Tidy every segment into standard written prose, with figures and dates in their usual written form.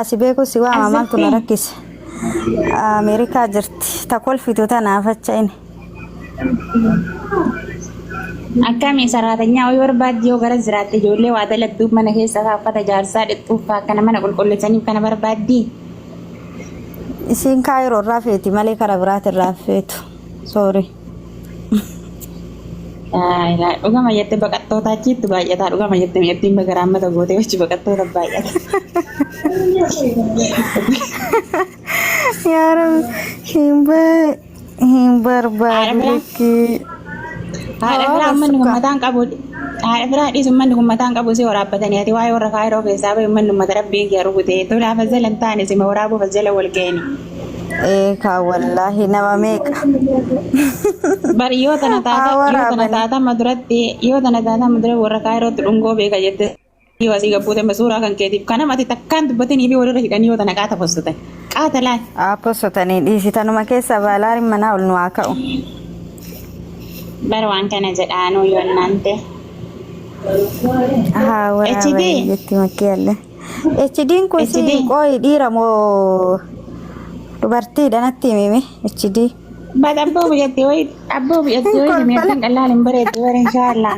Si beeku si waama As maaltu na jirti? rakkise. Ameerikaa jirti. Ta kolfitu tanaaf acha inni. Akkami saraatanyaa wayii barbaaddi yoo gara jiraatte ijoollee waa dalagduuf mana keessa faa uffata jaarsaa dhixxuuf faa akkana mana qulqulleessaniif kana barbaaddi. Isiin kaayiroo irraa feeti malee karaa biraati irraa feetu. Sorry. Dhugama jette baqattoota achitti baay'ataa dhugama jette mi'attiin bagaraa mata gootee achi baqattoota baay'ata. Yaa Rabbi hin barbaadu Haadha lakkii. Haadha Haa firaa ummanni kun basukka. mataan qabu haadha firaa dhiisu ummanni kun mataan qabu si waraabbatanii ati waa'ee warra kaayiroo keessaa bahi ummanni ummata rabbiin kee rukutee tolaa fazzala hin taane sima waraabuu fazzala wal ga'ini. Ee kaa wallaahi nama meeqa. Bari yoo tana Haa taata yoo tana waraabanii. taata amma duratti yoo tana taata amma duratti warra kaayirootti dhungoo beeka jette yoo asii gabbuute amma suuraa kan keetiif kanama ati takkaan dubbatanii fi walirra hidhanii yoo tana qaata fossatan qaata laal. Haa possotanii dhiisi tanuma keessa baalaariin manaa ol nu haa ka'u. Bar waan kana jedhaanuu yoo naante. Haa HD waraabanii jetti makkii alle. HD'n kun si HD qooyi dhiira moo dubartiidha natti himime HD. Bad abboo biyyatti wayi abboo biyyatti Hin wayi kolfala. mi'attiin qallaan hin bareeddu bara inshaallah.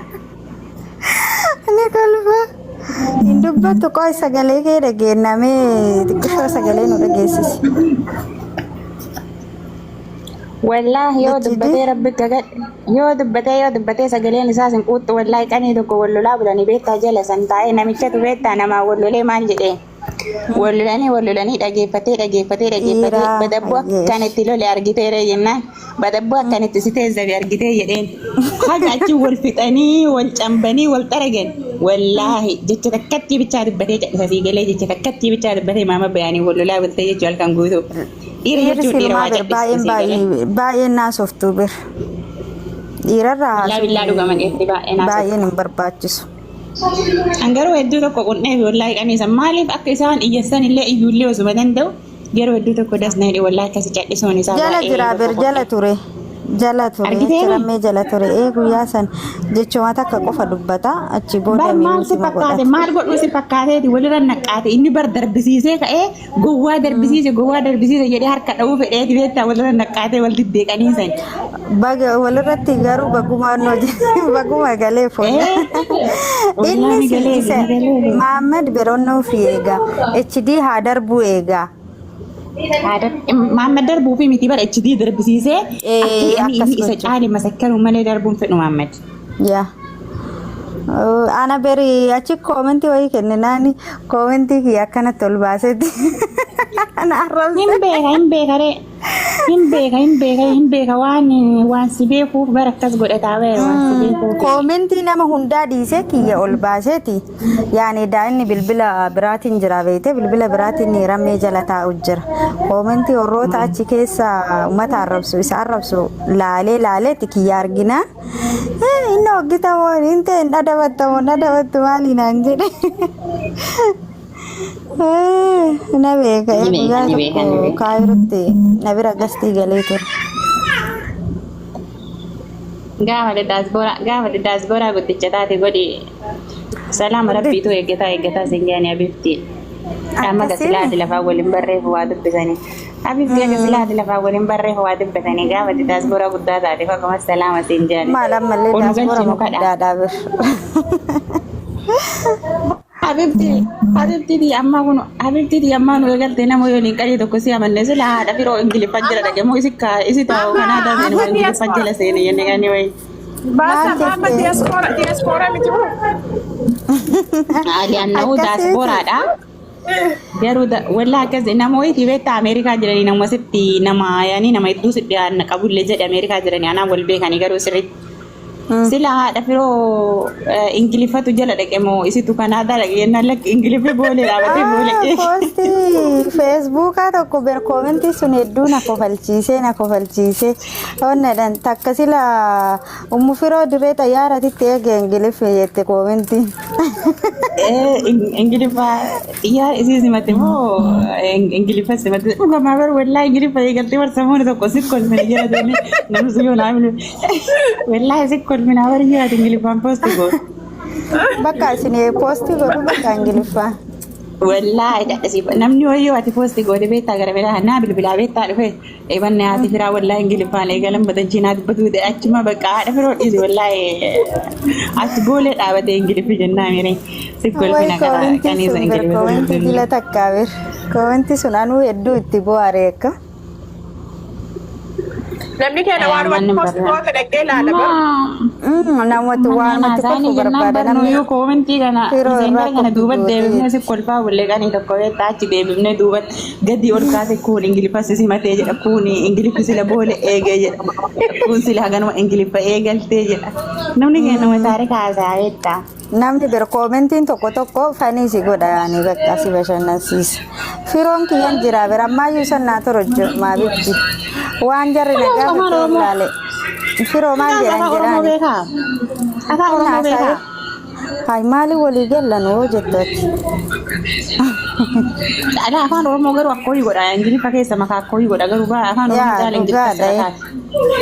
Ni kolfa. Hin dubbattu qooyi sagalee kee dhageennamee xiqqishoo sagalee nu dhageessisi. Wallaahi yoo HD. dubbatee rabbi gagadhe yoo dubbatee yoo dubbatee sagaleen isaas hin quuxxu wallaahi qanii tokko wal lolaa bulanii beektaa jala san taa'ee namichatu beektaa namaa wal lolee maal jedhee wal lolanii wal lolanii dhageeffatee dhageeffatee dhageeffatee Dhiiraa badabboo hayyeesh. akkan itti lole argiteeree jennaan badabboo akkan itti si teezzabe argitee jedheen haga achi wal fixanii wal cambanii wal xaragan wallaahi jecha takkatti bichaa dubbatee cadhisa sii galee jecha takkatti bichaa dubbatee maama bayaanii wal lolaa bultee jechuu halkan guutuu. Dhiira Dhiirri jechuun dhiira silmaa waa bir cadhistu baay'een sii galee. baay'ee baay'een naasoftuu bir. Dhiirarraa Billaa haasuun billaa dhugaman dhiirri baay'ee naasoftu. baay'een hin barbaachisu. An garuu hedduu tokko qunnee fi wallaahi qaniisa maaliif akka isaan iyyessan illee iyyuullee osuma danda'u garuu hedduu tokko das na hidhe wallaahi akkasi cadhisuun isaa Jala baay'ee jira tokko bir jala qunnee. ture. Jala ture Argiteemi? achi rammee jala ture. Ee guyyaa san jechuma takka qofa dubbata achi booda Bar maal si miimisima fakkaate godhata. maal godhuu si fakkaateeti walirra naqqaate inni bar darbisiisee ka'ee gowwaa darbisiise gowwaa darbisiise jedhee harka dha'uu fedheeti beektaa walirra naqqaatee wal diddeeqanii san. Baga walirratti garuu bagumaan baguma galee folla. Ee wallaahi Inni ni si galeefi isa ni galeefi. Mahammad Bironnoo fi eegaa HD haa darbuu eegaa. Mahammad darbuu fi miti bara HD darbisiisee akka Ee inni akkas inni isa gochuu. caale masakkaruu malee darbuun fedhu Mahammad. Yaa. Ana beri achi koomentii wayii kenninaani koomentii kiyya akkanatti ol baasetti na arrabse. Hin beeka hin beeka ree hin beeka hin beeka hin beeka waan waan si beekuuf bara akkas godhataa bare waan si beekuuf. Koomentii nama hundaa dhiisee kiyya ol baaseeti. Yaani daa'imni bilbila biraatiin jira beekte bilbila biraatiin rammee jala taa'u jira. Koomentii warroota achi keessa uummata arrabsu isa arrabsu laalee laaleetti kiyya arginaa. Inni hojjetamoo hin ta'e hin dhadabattamoo hin dhadabattu maali naan jedhe. Na beeka Ni beeka guyyaa ni beeka ni tokko beeka. kaayirutti na bira gastii galee ture. Gaafa daasbooraa guddicha taate godhi salaama rabbiitu eeggataa eeggataa siin jaani abifti. Amma Akkasiin gasilaati lafaa waliin barreef waa dubbisanii. Abifti gasilaati lafaa waliin barreef waa dubbatanii gaafa daasbooraa guddaa taate akkuma salaama siin jaani. maal ammallee Onu daasboora galchinu kadha. guddaadhaa bir. Habibti habibti ammaa kun habibti ammaa nu eegalte nama yoo hin qalii tokko si amanne sila haadha firoo ingiliffa jala dhage moo isi kaa isi taa'u kanaa taasise Amma ingiliffa jala seene jenne kan wayi. Baasa Maal amma jette? diaspora diaspora miti moo? Ali annahu Akkasiiti. daasbooraadha. Garuu wallaa akkas nama wayitii beektaa Ameerikaa jiranii nama sitti nama yaani nama hedduu sitti dhiyaanna qabullee jedhe Ameerikaa jiranii anaan wal beekanii garuu sirriitti. Sila haadha firoo Ingiliffatu jala dhaqe moo isitu Kanaadaa dhaqe jennaan lakki Ingiliffi boolee dhaabatee boolee. Poostii feesbuukaa tokko ber koomentii sun hedduu na kofalchiisee na kofalchiisee onnedhan takka sila ummu firoo dirree xayyaaratitti eege ingiliffi jette koomentiin. Ingiliffa xiyyaara isii simate moo Ingiliffa simate dhugamaa bar wallaahi Ingiliffa eegaltee bar samuun tokko si kolfine jala deemee namni sun yoo naa himne wallaahi si kolfina bar yoo ati Ingiliffaan poosti gootu. Bakka isin poostii godhu bakka ingiliffaa. Wallaahi dhadhasiif namni wayyoo ati poosti goote beektaa gara biraa naa bilbilaa beektaa dhufe eebanne haati firaa wallaahi ingiliffaan eegalan batanchii naa dubbatu achuma bakka haadha firoo dhiisi wallaahi achi boolee dhaabatee ingiliffi jennaa miire si Way kolfina gara koomentiin qaniisa sun bir ingiliffa koomentii dubbifnu. jila takkaa bir koomentii sun anuu hedduu itti bu'aare akka. Namni keenya waanumatti Manni posti barraa. goota dhaqee ilaala bara. Namooti waanumatti Isaanii kolfu jennaan barbaada namni barnuyyuu koomentii kana firoo irraa miseenjara kana koppii duubatti gootee deebifnee jetti. si kolfaa bullee qanii tokko beektaa achi deebifnee duubatti gadi ol kaase kun ingiliffa si simatee jedha kun ingiliffi sila boole eegee jedha kun sila haganuma ingiliffa eegaltee jedha namni keenya taarika haasaa beektaa. Namni bir koomentiin tokko tokko fanii si godha yaani bakka si bashannansiisa. Firoon kiyyan jira bir ammaayyuu san naa torojjo maabitti. Waan jarri na Afaan gaafate Oromoo. ilaale. Firoo maal jedhan Afaan Oromoo jedhaani. beekaa? Afaan Inni Oromoo haasa'e. beekaa? Hayi maali walii gallan hoo jettooti. Dhala afaan Oromoo garuu akkooyi godha ingiliffa keessa makaa akkooyi godha garuu afaan Oromoo Yaa caala ingiliffa dhugaadha.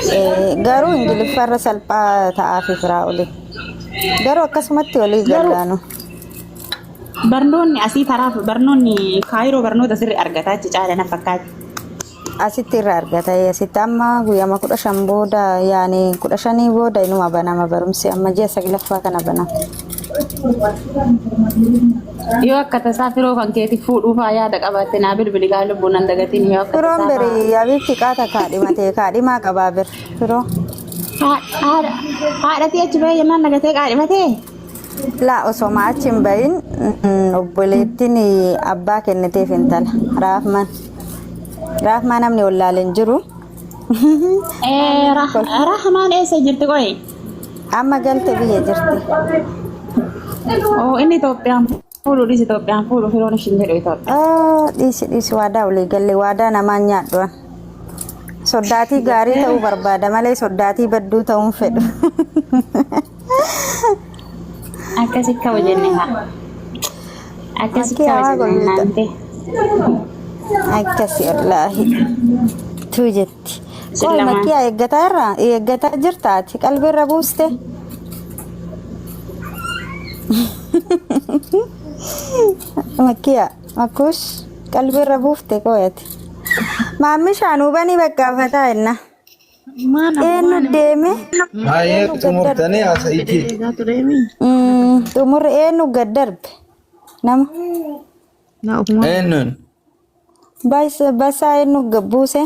sira taate. Garuu ingiliffarra salphaa ta'aafi firaa oli. Garuu akkasumatti walii Garuu gallaanu. barnoonni asii karaa barnoonni kaayiroo barnoota sirri argataa achi caala na fakkaata. Asitti irra argata. Asitti amma guyyaama 15 booda yaani 15 booda inuma banama barumsi amma ji'a 9ffaa kana banama. Yoo akka tasaa firoo kan keeti fuudhuu faa yaada qabaatte naa bilbili gaa lubbuun nan dagatiin yoo akka Firoon tasaa biri faa. yaabifti qaata kaadhimatee kaadhimaa qabaa bir firoo. Haadhatii achi bahee jennaan nagatee qaadhimatee. Laa osoma achi hin bahin obboleettiin abbaa kenniteef intala raafmaan. Raafmaa namni wallaalee hin jiru. Rahmaan eessa jirti qoyi? Amma galte biyya jirti. Oo inni Itoophiyaan fuudhu dhiisi Itoophiyaan fuudhu firoon ishiin jedhu Itoophiyaa. Dhiisi dhiisi waadaa walii galle waadaa namaan nyaadhu. Soddaatii gaarii ta'uu barbaada malee soddaatii badduu ta'uu hin fedhu. Akkasi kabajenne haa. Akkasi Makkii hawaa kabajenne golbita. naante. Akkasi wallaahi. Tuu jetti. Qoy Sillamaan. makkii eeggataa irraa eeggataa jirtaati qalbii irra buuste. Makkiya makkuus qalbii irra buufte qoyati. Maammi shaanuu banii bakka afataa jenna. Eenyu deeme? Baay'ee Eenyu gad darbe? xumurtanii haasa'iitii. Eegaa tureemi. Xumurri eenyu gad darbe? Nama. Na ofuma. Eenyuun Basaa eenyu gad buuse?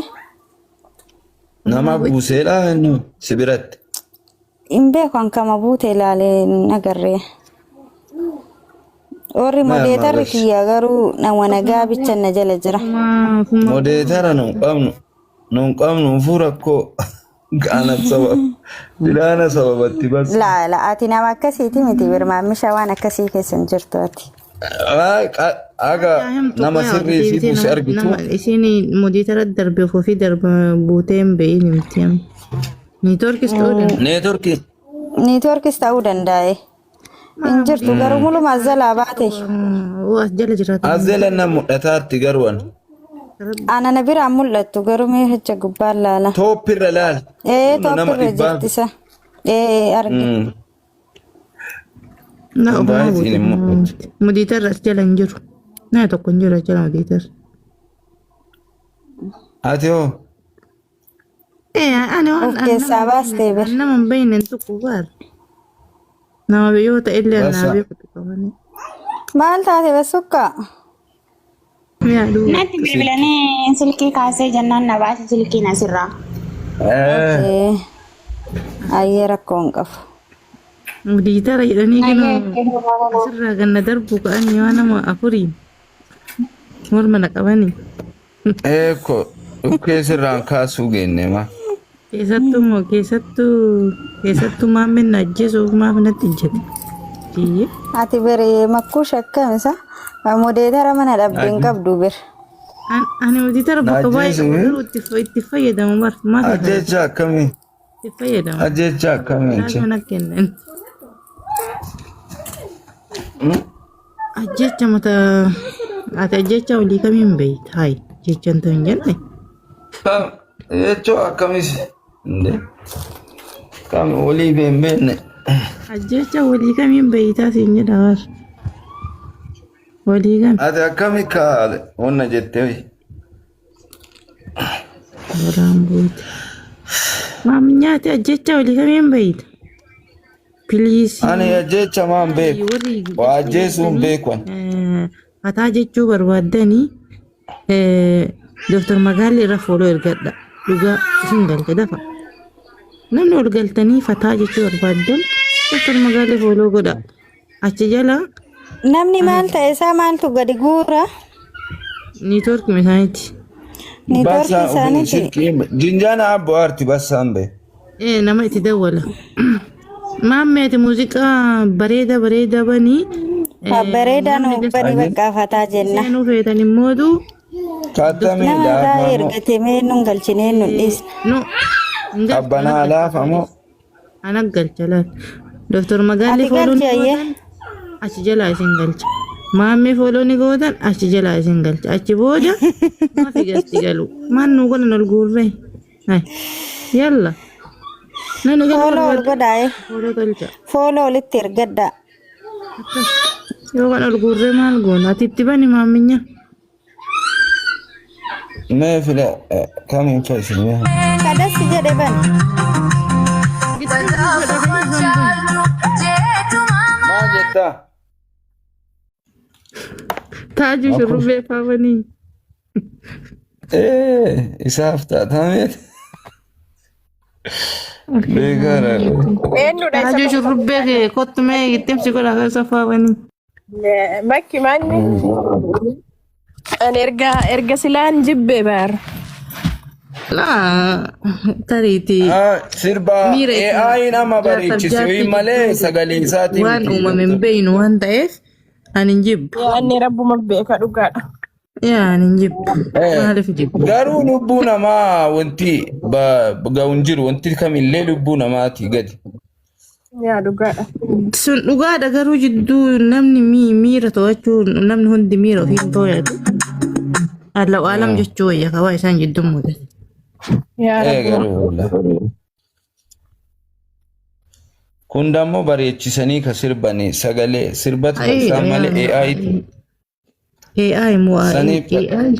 nama buuseedha eenyu si biratti. Hin beeku hankama buute ilaalee hin agarree. Warri Maal modeetarri maal kiyya garuu nama nagaa bicha na jala jira. Ofuma. Modeetara nu hin qabnu nu hin qabnu ufuu rakkoo gaana sababa bilaana sababatti bas. Laa laa ati nama akkasiiti miti birmaammisha waan akkasii keessa hin jirtu ati. Aga nama sirrii si buuse argitu Nama isiin modeetara darbe ofii darba buutee hin beeyin himti amma. Niitoorkis ta'uu danda'a. neetworkii Niitoorkis ta'uu danda'e. Hin jirtu garuu muluma jalaa baate. Oo as jala jiraata. as jala na mul'ataatti garuu an Ana na biraan mul'attu garuu mee jecha gubbaan laala. tooppirra laal. Ee Nama tooppirra dhibbaa. jirti isa. Ee arge. Na ofuma Baay'ee buute. hin mul'atu. Modeetarra as jala hin jiru. Na tokko hin jiru as jala modeetarra. Ati hoo Ee ani waan Of keessaa baastee bir. nama hin beekne hin tuqu baar. Nama yoo ta'e illee Basa. naa beeku tuqamanii. Maal taate basukka? Mi'a dhuu. Natti bilbilanii silkii kaasee jennaan na baase silkiin asirraa. Ee ayyee rakkoo hin qabu. Modeetara jedhanii kennu asirraa ganna darbu ka'anii waan nama afuriin morma na qabanii. Eeko dhukkee sirraan kaasuu geenne ma. Keessattuu moo keessattuu keessattuu maammeen na ajjeesuuf maaf natti ijjate. Iyyee. Ati biri makkuush akkam isa? Modeetara mana dhabdee hin qabdu bir. Ani modeetara Na bakka baay'ee ajjeesu qabu garuu itti fayyadamu bar maaf Ajjecha akkamii? itti fayyadamu. Ajjecha akkamii? Maaf mana kennan. Ajjecha mata ati ajjecha walii kamiin beeyta hayi jecha hin ta'u hin jenne. Jechuu akkamis? Kam walii hin beekne. Ajjecha walii kamiin beeytaa siin jedha bar. Walii gala. Ati akkami kaale onna jettee Waraan buute. Maam nyaate ajjecha walii kamiin bayita? Piliisii. Ani ajjecha maan beeku. Warri Waa ajjeesuu hin beeku ani. Fataa jechuu barbaaddanii Dooktar Magaalli irra follow ergadha. Dhugaa isin galche dafa. Namni ol galtanii fataa jechuu barbaaddan Dooktar Magaalli follow godha. Achi jala Namni maal ta'e isaa maaltu gadi guura? Networkii isaaniiti. Networkii Basa isaaniiti. silkii jinjaana abbo arti basaan be. Ee nama itti dawwala. Maammeeti muuziqaa bareeda bareeda banii. Babbareedaa nu bani bakka fataa jenna. Seenuu feetan immootu Kattamii Nama irraa laafa moo ergatee mee nun galchinee nun dhiisna. nu hin galchu qabbanaa ana laafa moo ana galcha laal. Dooktar Magaalli Ati follow ni galchi ayyee. gootan achi jalaa isin galcha. Maammee follow ni gootan achi jalaa isin galcha. Achi booda maafi gasti galu. Maan nu godhan ol guurree. Hai. Yalla. Nani galuu Follow ol barbaaddan godhaa. Follow tolcha. Follow olitti ergadhaa. Akkas. Yoo kan ol guurree maal goona? Ati itti bani maamminya. Mee fila kamiin fa'isin mee. Kadassi jedhe bani. Maal jettaa? Taajuu shurrubbee faafanii. Ee isaaf taatamee beekaara. Eenyudha isa Taajuu shurrubbee kee kottu mee ittimsi godha keessa faafanii. Bakki manni ani erga erga silaan jibbe baar. Laa tariitii Sirba miira itti AI nama jaarsaaf bareechise jaartii malee gidduu sagalee isaatii waan miti. uumame hin beeynu waan ta'eef ani hin jibbu. Yaanni rabbuma beeka dhugaadha. Yaa ani hin jibbu. Maaliif jibbu? Garuu lubbuu namaa wanti ga'u hin jiru wanti kamillee lubbuu namaati gadi. Yaa dhugaadha. Sun dhugaadha garuu jidduu namni miira to'achuu namni hundi miira ofii hin to'atu. Allahu alam jechuu wayya ka waa isaan jidduu mudate. Yaa Eh rabbuma. garuu wallahi. Kun dammoo bareechisanii ka sirbani sagalee sirbatu Ayi isaan malee AI ti. AI moo AI Saniif AI waan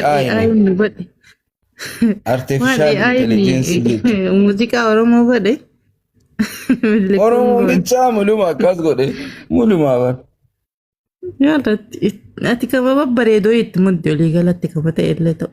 AI AI ni nu godhe waan artificial AI intelligence jechuudha. muuziqaa Oromoo godhe Oromoon bichaa muluma akkas godhe mulumaa bar. Yaalatti ati kama babbareedoo itti muddi olii galatti kama ta'e illee ta'u.